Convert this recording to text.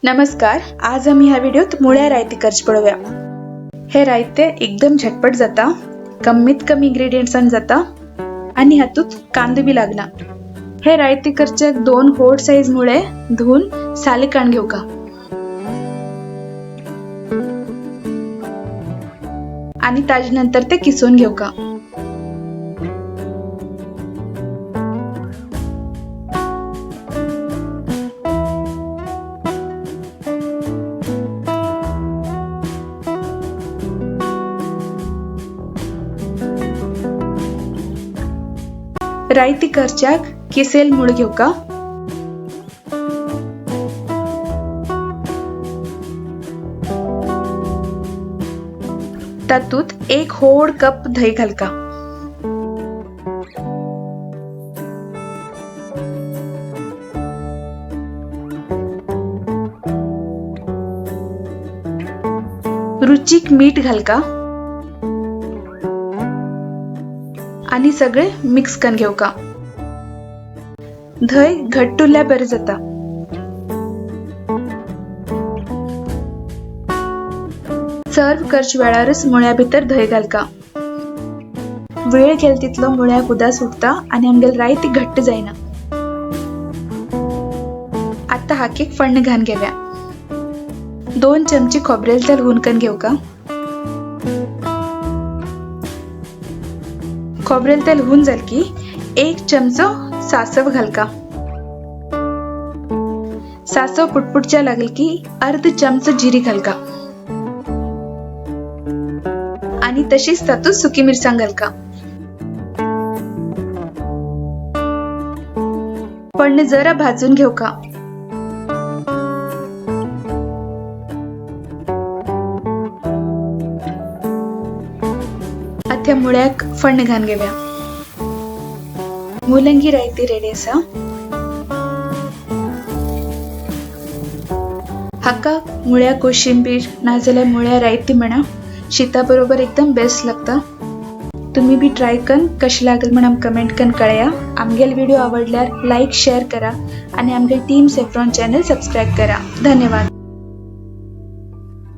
नमस्कार, आज आमी ह्या व्हिडिओत मुळ्या रायते करचे पळोवया। हे रायते एकदम झटपट जाता, कमीत कमी इंग्रेडिएंट्सान जाता आणि हातूत कांदो बी लागना। हे रायते करचे 2 होड साईज मुळे धुवून साली काढून घेऊ का आणि ताजे नंतर ते किसून घेऊ का। रायती करच्याक किसेल मूळ घेऊ का। तातूत 1 होड कप दही घालका। रुचीक मीठ घालका आणि सगळे मिक्स करून घेऊ का। दही घट्ट उरल्यार बरें जाता। सर्व करच्या वेळारच मुळ्या भितर दही घालका। वेळ गेल तितलो मुळ्याक उदक सुटता आणि आमगेली रायती घट्ट जायना। आता हाकेक फण्ण घालून घेवया। 2 चमचे खोबरेल तेल हून करून घेऊ का। खोबरेल तेल हून जाल की 1 चमचो सासव घालका। सासव पुटपुटच्या लागल की अर्ध चमचो जिरी घालका आणि तशीच तातूंत सुकी मिरसांग घालका। पण जरा भाजून घेऊ का। आता मुळ्याक फण्ण घालून घेवया। मुलंगी रायती रेडी आसा। हाका मुळ्या कोशिंबीर नाजाल्यार मुळ्या रायती म्हणा शीता बरोबर एकदम बेस्ट लागता। तुम्ही बी ट्राय करून कशी लागल म्हण आमकां कमेंट करून कळया। आमगेल व्हिडिओ आवडल्यार लाईक शेअर करा आणि आमगेल टीम सेफ्रॉन चॅनल सबस्क्राईब करा। धन्यवाद।